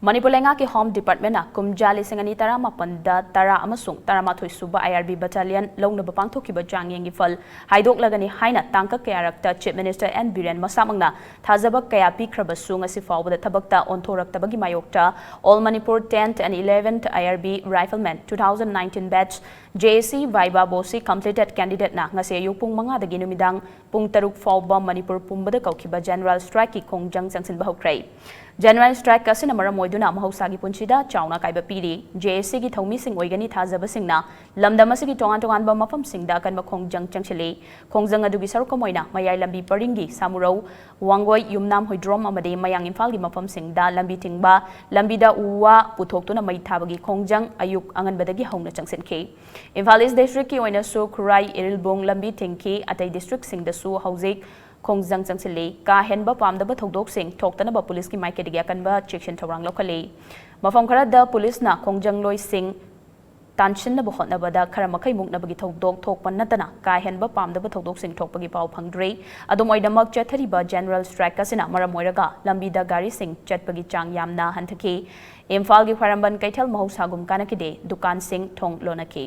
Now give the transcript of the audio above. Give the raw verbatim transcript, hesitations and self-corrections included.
ꯃꯅꯤꯄꯨꯔ ꯂꯩꯉꯥꯛꯀꯤ Home Department ꯅ ꯀꯨꯝꯖꯥ ꯂꯤꯁꯤꯡ ꯑꯅꯤ ꯇꯔꯥꯃꯥꯄꯟꯗ ꯇꯔꯥ ꯑꯃꯁꯨꯡ ꯇꯔꯥꯃꯥꯊꯣꯏ ꯁꯨꯕ I R B Battalion ꯂꯧꯅꯕ ꯄꯥꯡꯊꯣꯛꯈꯤꯕ ꯆꯥꯡꯌꯦꯡꯒꯤ ꯐꯜ ꯍꯥꯏꯗꯣꯛꯂꯒꯅꯤ ꯍꯥꯏꯅ ꯇꯥꯡꯀꯛ ꯀꯌꯥꯔꯛꯇ Chief Minister N Biren ꯃꯁꯥꯃꯛꯅ ꯊꯥꯖꯕ ꯀꯌꯥ ꯄꯤꯈ꯭ꯔꯕꯁꯨ, ꯉꯁꯤ ꯐꯥꯎꯕꯗ ꯊꯕꯛꯇ ꯑꯣꯟꯊꯣꯔꯛꯇꯕꯒꯤ ꯃꯥꯌꯣꯛꯇ All Manipur tenth and eleventh I R B Riflemen two thousand nineteen batch J A C Viva Bosi completed candidate ꯅ ꯉꯁꯤ ꯑꯌꯨꯛ ꯄꯨꯡ ꯃꯉꯥꯗꯒꯤ ꯅꯨꯃꯤꯗꯥꯡ ꯄꯨꯡ ꯇꯔꯨꯛ ꯐꯥꯎꯕ ꯃꯅꯤꯄꯨꯔ ꯄꯨꯝꯕꯗ ꯀꯧꯈꯤꯕ General Strike ꯀꯤ ꯈꯣꯡꯖꯪ ꯆꯪꯁꯤꯟꯕ ꯍꯧꯈ꯭ꯔꯦ꯫ General Strike ꯑꯁꯤꯅ ꯃꯔꯝ ꯑꯣꯏꯗꯨꯅ ꯃꯍꯧꯁꯥꯒꯤ ꯄꯨꯟꯁꯤꯗ ꯆꯥꯎꯅ ꯑꯀꯥꯏꯕ ꯄꯤꯔꯤ꯫ J A C ꯒꯤ ꯊꯧꯃꯤꯁꯤꯡ ꯑꯣꯏꯒꯅꯤ ꯊꯥꯖꯕꯁꯤꯡꯅ ꯂꯝꯗꯝ ꯑꯁꯤꯒꯤ ꯇꯣꯉꯥꯟ ꯇꯣꯉꯥꯟꯕ ꯃꯐꯝꯁꯤꯡꯗ ꯑꯀꯟꯕ ꯈꯣꯡꯖꯪ ꯆꯪꯁꯤꯜꯂꯤ꯫ ꯈꯣꯡꯖꯪ ꯑꯗꯨꯒꯤ ꯁꯔꯨꯛ ꯑꯃ ꯑꯣꯏꯅ ꯃꯌꯥꯏ ꯂꯝꯕꯤ ꯄꯔꯤꯡꯒꯤ ꯁꯥꯃꯨꯔꯧ, ꯋꯥꯡꯒꯣꯏ, ꯌꯨꯝꯅꯥꯝ ꯍꯨꯏꯗ꯭ꯔꯣꯝ ꯑꯃꯗꯤ ꯃꯌꯥꯡ ꯏꯝꯐꯥꯜꯒꯤ ꯃꯐꯝꯁꯤꯡꯗ ꯂꯝꯕꯤ ꯊꯤꯡꯕ, ꯂꯝꯕꯤꯗ ꯎ ꯋꯥ ꯄꯨꯊꯣꯛꯇꯨꯅ ꯃꯩ ꯊꯥꯕꯒꯤ ꯈꯣꯡꯖꯪ ꯑꯌꯨꯛ ꯑꯉꯟꯕꯗꯒꯤ ꯍꯧꯅ ꯆꯪꯁꯤꯟꯈꯤ꯫ ꯏꯝꯐꯥꯜ East District ꯀꯤ ꯑꯣꯏꯅꯁꯨ ꯈꯨꯔꯥꯏ, ꯏꯔꯤꯜꯕꯨꯡ ꯂꯝꯕꯤ ꯊꯤꯡꯈꯤ꯫ ꯑꯇꯩ district ꯁꯤꯡꯗꯁꯨ ꯍꯧꯖꯤꯛ ꯈꯣꯡꯖꯪ ꯆꯪꯁꯤꯜꯂꯤ꯫ ꯀꯥ ꯍꯦꯟꯕ ꯄꯥꯝꯗꯕ ꯊꯧꯗꯣꯛꯁꯤꯡ ꯊꯣꯛꯇꯅꯕ ꯄꯨꯂꯤꯁꯀꯤ ꯃꯥꯏꯀꯩꯗꯒꯤ ꯑꯀꯟꯕ ꯆꯦꯛꯁꯤꯟ ꯊꯧꯔꯥꯡ ꯂꯧꯈꯠꯂꯤ꯫ ꯃꯐꯝ ꯈꯔꯗ ꯄꯨꯂꯤꯁꯅ ꯈꯣꯡꯖꯪꯂꯣꯏꯁꯤꯡ ꯇꯥꯟꯁꯤꯟꯅꯕ ꯍꯣꯠꯅꯕꯗ ꯈꯔ ꯃꯈꯩ ꯃꯨꯛꯅꯕꯒꯤ ꯊꯧꯗꯣꯛ ꯊꯣꯛꯄ ꯅꯠꯇꯅ ꯀꯥ ꯍꯦꯟꯕ ꯄꯥꯝꯗꯕ ꯊꯧꯗꯣꯛꯁꯤꯡ ꯊꯣꯛꯄꯒꯤ ꯄꯥꯎ ꯐꯪꯗ꯭ꯔꯤ꯫ ꯑꯗꯨꯝ ꯑꯣꯏꯅꯃꯛ, ꯆꯠꯊꯔꯤꯕ General Strike ꯑꯁꯤꯅ ꯃꯔꯝ ꯑꯣꯏꯔꯒ ꯂꯝꯕꯤꯗ ꯒꯥꯔꯤꯁꯤꯡ ꯆꯠꯄꯒꯤ ꯆꯥꯡ ꯌꯥꯝꯅ ꯍꯟꯊꯈꯤ꯫ ꯏꯝꯐꯥꯜꯒꯤ ꯈ꯭ꯋꯥꯏꯔꯝꯕꯟ ꯀꯩꯊꯦꯜ ꯃꯍꯧꯁꯥꯒꯨꯝ ꯀꯥꯟꯅꯈꯤꯗꯦ, ꯗꯨꯀꯥꯟꯁꯤꯡ ꯊꯣꯡ ꯂꯣꯟꯅꯈꯤ꯫